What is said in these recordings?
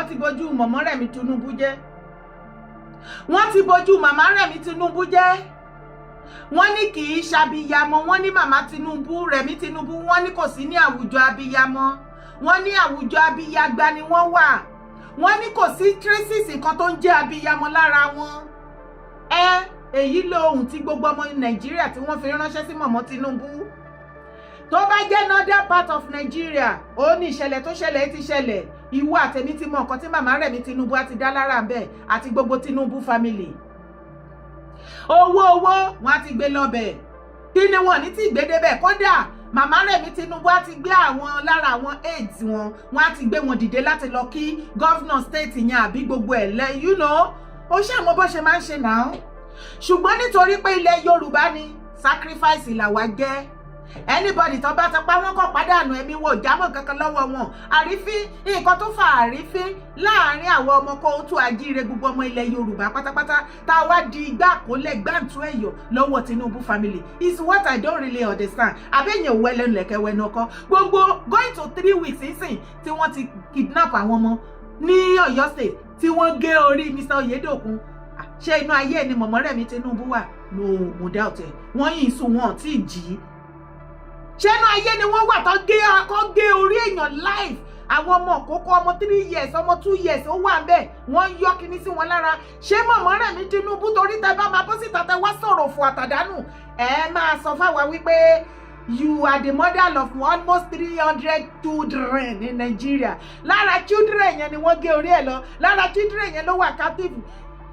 Wọ́n ti bójú mọ̀mọ́ Rẹ̀mí Tinubu jẹ́. Wọ́n ti bójú màmá Rẹ̀mí Tinubu jẹ́. Wọ́n ní kì í ṣàbíyamọ. Wọ́n ní màmá Tinubu, Rẹ̀mí Tinubu, wọ́n ní kò sí ní àwùjọ abiyamọ. Wọ́n ní àwùjọ abiyagba ni wọ́n wà. Wọ́n ní kò sí traces nǹkan tó ń jẹ́ abiyamọ lára wọn. Ẹ èyí lóhun tí gbogbo ọmọ Nàìjíríà tí wọ́n fi ránṣẹ́ sí mọ̀mọ́ Tinubu. Tó bá jẹ́ northern part of Nigeria, ó ní ìṣẹ̀lẹ̀ tó ṣẹlẹ̀ ti ṣẹlẹ̀, ìwọ àtẹ̀mí ti mọ nǹkan tí màmá Rẹ̀mí Tinubu á ti dá lára ń bẹ̀ àti gbogbo Tinubu family. Owó owó wọn á ti gbé lọ́bẹ̀. Kí ni wọn ní tí gbé débẹ̀? Kódà màmá Rẹ̀mí Tinubu á ti gbé àwọn lára àwọn aides wọn, wọn á ti gbé wọn dìde láti lọ kí governor state yẹn àbí gbogbo ẹ̀ lẹ́ ó ṣàmọ́ bó ṣe máa ń ṣe náà. Ṣùgbọ́n nítorí pé ilẹ̀ Yorùbá ni, sacrifice làwa jẹ́. Anybody tó bá ti pa wọ́n kọ́ pàdánù ẹ̀mí wọn, ò jámọ́ kankan lọ́wọ́ wọn. Àrífín, nǹkan tó fa àrífín láàrin àwọn ọmọ kóòtù àjíire, gbogbo ọmọ ilẹ̀ Yorùbá pátápátá, tá a wá di igbá àkólẹ̀ gbàǹtú ẹ̀yọ̀ lọ́wọ́ Tinubu family is what I don't really understand. Àbẹ̀yẹ̀ òwò ẹlẹ́nu lẹ̀kẹ́wẹ́ náà kọ́ gbogbo going to 3 weeks nísìn tí wọ́n ti kidnap àwọn ọmọ ní Ọ̀yọ́ State, tí wọ́n gé orí Mr. Oyedokun. Ṣé inú ayé ni mọ̀mọ́ Rẹ̀mí Tinubu wà? No, mo doubt ẹ̀. Wọ́n yìí sùn, wọn tí ì jí. Ṣé inú ayé ni wọ́n wà tó gé kó gé orí èèyàn live? Àwọn ọmọ òkókó, ọmọ 3 years, ọmọ 2 years, ó wà bẹ́ẹ̀, wọ́n ń yọ kíní sí wọn lára. Ṣé mọ̀mọ́ Rẹ̀mí Tinubu, torí tẹ bá máa bọ́ síta, tẹ wá sọ̀rọ̀ òfò àtàdánù, ẹ máa sọ fáwa wípé you are the mother of almost 300 children in Nigeria. Lára children yẹn ni wọ́n gé orí ẹ̀ lọ. Lára children yẹn ló wà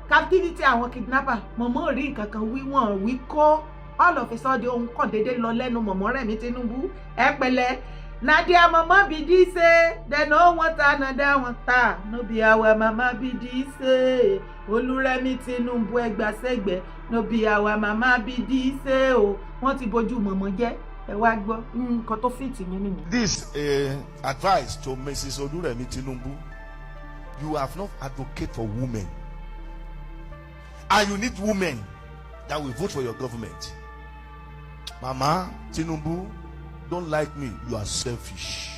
captivity àwọn kidnapper. Mọ̀mọ́ ò rí nǹkan kan wí, wọ́n wí kọ́. All of a sudden, ohun kàn déédéé lọ lẹ́nu mọ̀mọ́ Rẹ̀mí Tinubu. Ẹ pẹ̀lẹ́. Na their mama be this, say dem no want another one ta. No be our mama be this. Olúrẹ̀mí Tinubu, ẹgbàsẹ́gbẹ̀, no be our mama be this o. Wọ́n ti bójú mọ̀mọ́ jẹ́. Ẹ wá gbọ́ nǹkan tó fìtì yín nìyẹn. This advice to Mrs. Oluremi Tinubu: you have not advocate for women, and you need women that will vote for your government. Mama Tinubu, don't like me, you are selfish.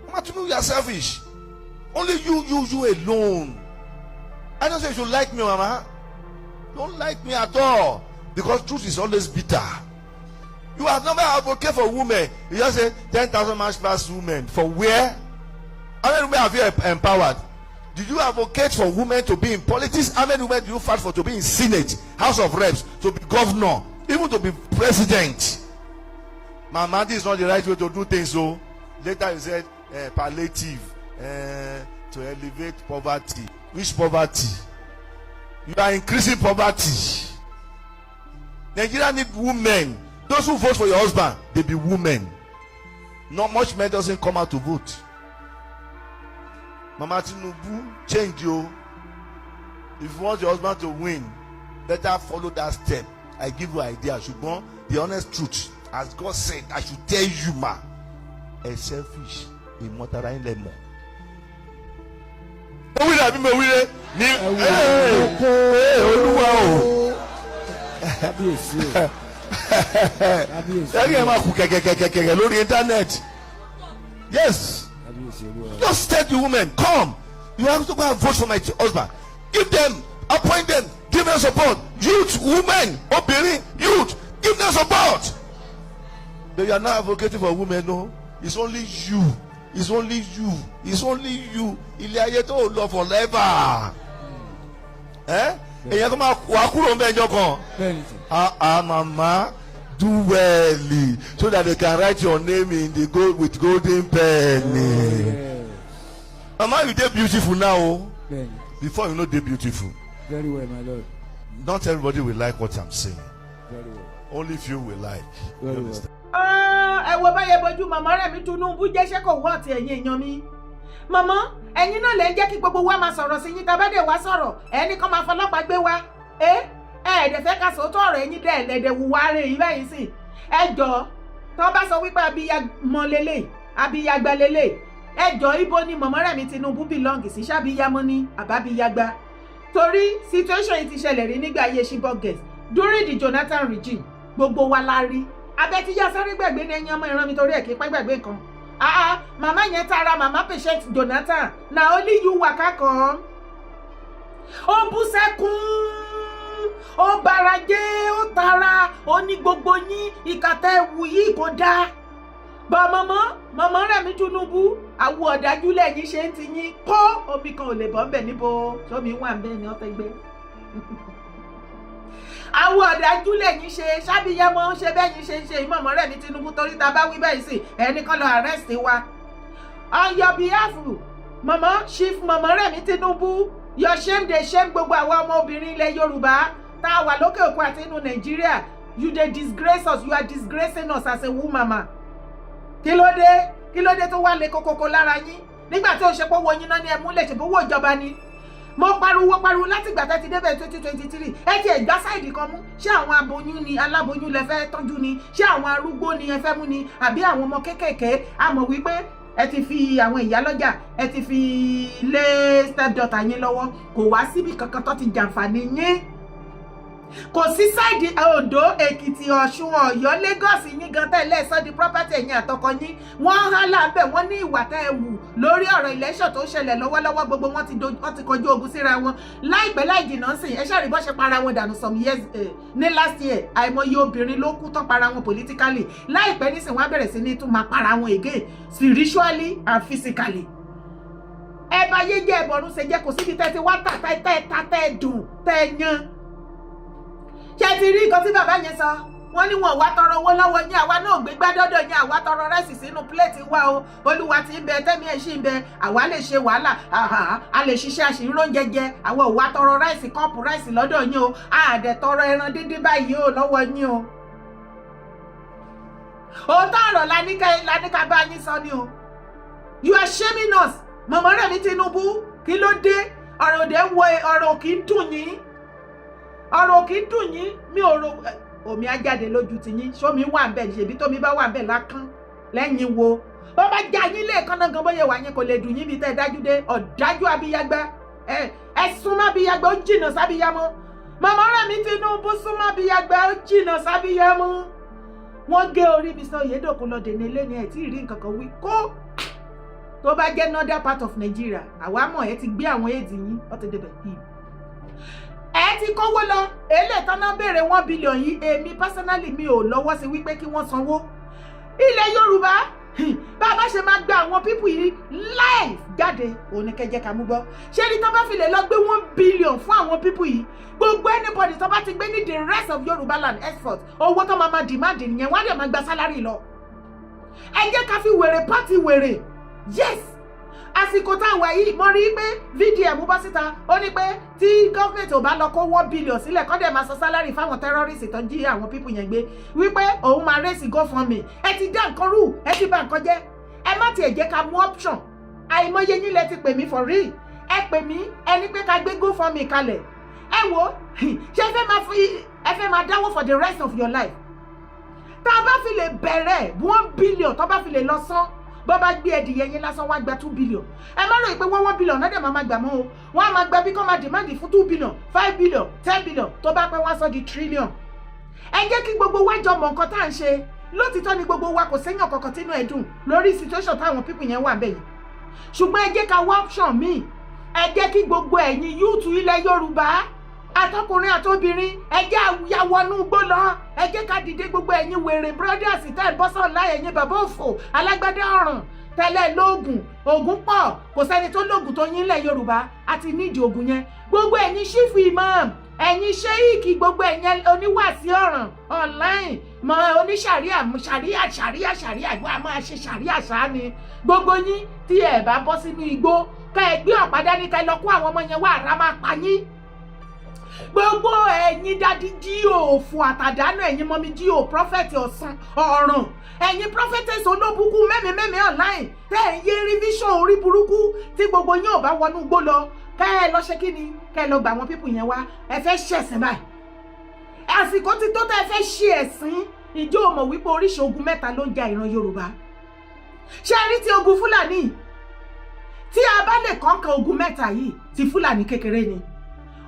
Mama Tinubu, you are selfish. Only you, you, you alone. I don't say you should like me, Mama. Don't like me at all, because truth is always bitter. You have never advocate for women. You just say 10,000 march past women. For where? How many women have you empowered? Did you advocate for women to be in politics? How many women do you fight for to be in Senate, House of Reps, to be governor, even to be president? Mama, this is not the right way to do things. So later you said palliative to elevate poverty. Which poverty? You are increasing poverty. Nigeria need women. Those who vote for your husband, they be women. Not much men doesn't come out to vote. Mama Tinubu, change you. If you want your husband to win, better follow that step. I give you idea. Ṣùgbọ́n the honest truth, as God said, I should tell you, ma, ẹ selfish, ìmọ̀tara yín lẹ mọ̀. Mo wíre àbí mo wíre ní Olúwa o. Kábíyèsí o, kábíyèsí. Ẹ̀rí ẹ̀ máa kú kẹ̀kẹ̀kẹ̀kẹ̀ lórí internet. Yes. Kábíyèsí Olúwa. Just tell the women, "Come, you have to go and vote for my husband." Give them, appoint them, give them support. Youth, women, obìnrin, youth, give them support. But you are not advocating for women, no. It's only you. It's only you. It's only you. Ilé ayé tó lọ forever. Ẹ èèyàn kó máa wà kúrò ń bẹ́ẹ̀ jọ kan. Bẹ́ẹ̀ni sir. Ah ah, mama, do well so that they can write your name in the gold with golden pen. Yes. Mama, you dey beautiful now o. Bẹ́ẹ̀ni. Before, you no dey beautiful. Very well, my lord. Not everybody will like what I'm saying. Very well. Only few will like. You Very well. understand? Ẹ wo báyẹn bojú màmá Rẹ̀mí Tinubu jẹ́. Ṣé kò wọ́ ọ̀tí ẹ̀yin èèyàn mi? Màmá, ẹ̀yin náà lè ń jẹ́ kí gbogbo wa máa sọ̀rọ̀ sí yín. Tá a bá dé wá sọ̀rọ̀, ẹni kan máa fọlọ́pàá gbé wa. Ẹ ẹ ẹ̀dẹ̀ fẹ́ ká sòótọ́ ọ̀rọ̀. Ẹ̀yin dẹ̀ lẹ̀dẹ̀ wùwá rẹ̀ yìí báyìí sí. Ẹ jọ, tó bá sọ wípé abiyamọ lélẹ̀, abiyagba lélẹ̀, ẹ jọ, ibo ni màmá Rẹ̀mí Tinubu belong sí? Ṣábíyamọ ni àbábíyagba? Torí situation yìí ti ṣẹlẹ̀ rí nígbà ayé Chibok girls during the Jonathan regime. Gbogbo wa la rí abẹ́ tí yá sáré gbàgbé ní ẹ̀yìn ọmọ ìran mi, torí ẹ̀ kí n pẹ́ gbàgbé nǹkan. Ah ah, màmá yẹn tara, màmá Patient Jonathan, na only you waka come. Ó bú sẹ́kún, ó bara jẹ́, ó tara, ó ní gbogbo yín, ìkàtà ẹ̀wù yìí kò dáa bọ́. Mọ̀mọ́, mọ̀mọ́ Rẹ̀mí Tinubu, àwọ̀ ọ̀dájú lẹ́yìn ṣe ń ti yín kó omi kan ò lè bọ́ ńbẹ̀. Níbo sómi wà ń bẹ́ẹ̀ ni ọ́tẹ́gbẹ́? Àwọ̀ ọ̀dájú lẹ́yìn ṣe sábìyẹmọ ń ṣe bẹ́yìn ṣe ń ṣe ìmọ̀mọ́ Rẹ̀mí Tinubu, torí ta bá wí bẹ́ẹ̀ sí ẹnì kan lọ arrest wa. On your behalf, mọ̀mọ́, Chief mọ̀mọ́ Rẹ̀mí Tinubu, your shame dey shame gbogbo àwọn ọmọbìnrin ilẹ̀ Yorùbá tá a wà lókè òkun àti inú Nàìjíríà. You dey disgrace us. You are disgracing us as a woman, ma. Kí ló dé? Kí ló dé tó wá lé kókókó lára yín nígbà tí ó ṣe pé owó yín náà ní ẹmú lè ṣe bówó ìjọba ni? Mo pariwo pariwo láti ìgbà tẹ́ ti débẹ̀ 2023. Ẹ ti ẹ̀gbá side kan mú. Ṣé àwọn aboyún ni, aláboyún lẹ fẹ́ tọ́jú ni? Ṣé àwọn arúgbó ni ẹ fẹ́ mú ni, àbí àwọn ọmọ kéékèèké? A mọ̀ wípé ẹ ti fi àwọn ìyálọ́jà, ẹ ti fi lé stepdaughter yín lọ́wọ́. Kò wá síbi kankan tó ti jàǹfààní yín. Kò sí side Oǹdó, Èkìtì, Ọ̀ṣun, Ọ̀yọ́, Lagos yín gan tẹ́lẹ̀ sọ di property ẹ̀yin àtọkọ yín. Wọ́n há lábẹ́ wọ́n ní ìwà tẹ́ ẹ wù lórí ọ̀rọ̀ election tó ń ṣẹlẹ̀ lọ́wọ́lọ́wọ́. Gbogbo wọn ti wọ́n ti kọjú ogun síra wọn. Láìpẹ́ láì jìnnà sìn, ẹ ṣàrí bọ́ ṣe para wọn dànù some years ní last year. Àìmọye obìnrin ló kú tán para wọn politically. Láìpẹ́ nísìn, wọ́n á bẹ̀rẹ̀ sí ní tún máa para wọn again, spiritually and physically. Ẹ bá yé jẹ́ ẹ̀bọ̀rún ṣe jẹ́. Kò síbi tẹ́ ti wá tà tẹ́ tẹ́ tẹ́ dùn tẹ́ yan. Ṣé ti rí nǹkan tí bàbá yẹn sọ? Wọ́n ní wọn wá tọrọ owó lọ́wọ́ yín. Àwa náà gbé gbádọ́dọ̀ yín. Àwa tọrọ rice sínú plate wa o. Olúwa ti ń bẹ, tẹ́mi ẹ̀ ṣì ń bẹ. Àwa lè ṣe wàhálà, a lè ṣiṣẹ́, àṣìírò oúnjẹ jẹ. Àwa ò wá tọrọ rice, cup rice lọ́dọ̀ yín o. A dẹ̀ tọrọ ẹran díndín báyìí o lọ́wọ́ yín o. Òótọ́ ọ̀rọ̀ laníkà bá yín sọ ni o. You are shaming us, mọ̀mọ́ Rẹ̀mí Tinubu. Kí ló dé? Ọ̀rọ̀ òde ń wo, ọ̀rọ̀ kì í dùn yín, ọ̀rọ̀ kì í dùn yín. Mi ò ro omi á jáde lójú ti yín. Sómi wà ń bẹ̀? Ṣèbí tómi bá wà ń bẹ̀ lákán lẹ́yìn wo bó bá já yín lẹ́ẹ̀kan náà gan, bóyá wà yín kò lè dùn yín bí tẹ́ ẹ dájú dé. Ọ̀dájú abiyagba, ẹ súnmọ́ abiyagba, ó jìnnà sábíyamọ. Màmá Rẹ̀mí Tinubu súnmọ́ abiyagba, ó jìnnà sábíyamọ. Wọ́n gé orí Mr. Oyedokun lọ dènà ilé ni. Ẹ̀ tí ì rí nǹkan kan wí kó tó bá jẹ́ northern part of Nigeria. Àwa mọ̀ ẹ ti gbé àwọn èdè yín, ó ti débẹ̀ yìí, ẹ ti kówó lọ. Èlé tán náà béèrè 1 billion yìí, èmi personally, mi ò lọ́wọ́ sí wípé kí wọ́n sanwó. Ilẹ̀ Yorùbá, bá a bá ṣe máa gba àwọn people yìí live jáde, òun ni kẹjẹ ká mú gbọ́. Ṣé ní tó bá fi lè lọ gbé 1 billion fún àwọn people yìí, gbogbo anybody tó bá ti gbé ní the rest of Yorùbá land export, owó tó máa ma demand nìyẹn. Wọ́n á dẹ̀ máa gba salary lọ. Ẹ jẹ́ ká fi wèrè party wèrè. Yes, àsìkò tá a wà yìí, mo rí i pé VDM bọ́ síta, ó ní pé tí gọ́ọ̀mẹ̀ntì ò bá lọ kó 1 billion sílẹ̀, kọ́ dẹ̀ máa san salary fáwọn terrorist tó ń jí àwọn people yẹn gbé, wípé òun máa raise GoFundMe. Ẹ ti dá nǹkan rú, ẹ ti bà nǹkan jẹ́. Ẹ má tiẹ̀ jẹ́ ká mú option. Àìmọye yín lẹ ti pè mí for real. Ẹ pè mí, ẹ ní pé ká gbé GoFundMe kalẹ̀. Ẹ wo, ṣé ẹ fẹ́ máa fi, ẹ fẹ́ máa dáwó for the rest of your life? Tá a bá fi lè bẹ̀rẹ̀ 1 billion, tó bá fi lè lọ sán, bọ́ bá gbé ẹdìyẹ yẹn lásán, wá gba 2 billion. Ẹ má rò pé wọ́n 1 billion náà dẹ̀ máa gbà mọ́ o. Wọ́n á máa gba bí kò máa demand fún 2 billion, 5 billion, 10 billion. Tó bá pẹ́, wọ́n á sọ di trillion. Ẹ jẹ́ kí gbogbo wa jọ mọ̀ nǹkan tá à ń ṣe. Lótìtọ́ ni gbogbo wa, kò séyàn kankan tínú ẹ̀ dùn lórí situation táwọn people yẹn wà bẹ́ẹ̀ yìí, ṣùgbọ́n ẹ jẹ́ ká wá option míì. Ẹ jẹ́ kí gbogbo ẹ̀yin youth ilẹ̀ Yorùbá, àtọkùnrin àtobìnrin, ẹ jẹ́ àyàwọnú gbó lọ. Ẹ jẹ́ ká dìde. Gbogbo ẹ̀yin wèrè brothers tẹ́ ẹ̀ bọ́ sọ̀lá, ẹ̀yin bàbá òfò alágbádá ọ̀ràn tẹ́lẹ̀ lóògùn, ògùn pọ̀, kò sẹ́ni tó lóògùn tó yín lẹ̀ Yorùbá àti nídìí ògùn yẹn. Gbogbo ẹ̀yin chief imam, ẹ̀yin sheik, gbogbo ẹ̀yin oníwàásí ọ̀ràn online mọ oníṣàríà, ṣàríà, ṣàríà, ṣàríà, ìwà máa ṣe ṣàríà ṣáá ni. Gbogbo yín tí ẹ bá bọ́ sínú igbó, ká ẹ gbé ọ̀pá dání, ká ẹ lọ kó àwọn ọmọ yẹn wá, àrà máa pa yín. Gbogbo ẹ̀yin daddy G.O òfò àtàdánù, ẹ̀yin mummy G.O, prophet ọ̀sán ọ̀ràn, ẹ̀yin prophetess olóbùkún mẹ́mìí online tẹ́ ẹ̀ ń yé rí vision orí burúkú, tí gbogbo yín ò bá wọnú gbó lọ, kẹ́ ẹ lọ ṣe kí ni, kẹ́ ẹ lọ gbà àwọn people yẹn wá. Ẹ fẹ́ ṣẹ̀sìn báyìí, àsìkò ti tó tẹ́ ẹ fẹ́ ṣe ẹ̀sìn. Ìjọ mọ̀ wípé oríṣi ogun mẹ́ta ló ń ja ìran Yorùbá? Ṣé ẹ rí ti ogun Fúlàní? Tí a bá lè kọ́ńkà ogun mẹ́ta yìí, ti Fúlàní kékeré ni.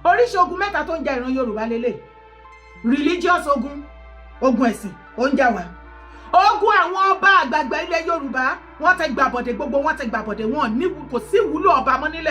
Oríṣi ogun mẹ́ta tó ń ja ìran Yorùbá lélẹ̀: religious ogun, ogun ẹ̀sìn ó ń jà wá. Ogun àwọn ọba àgbààgbà ilẹ̀ Yorùbá, wọ́n ti gbàbọ̀dẹ̀, gbogbo wọn ti gbàbọ̀dẹ̀, wọn ní kò sí ìwúlò ọba mọ́ nílẹ̀.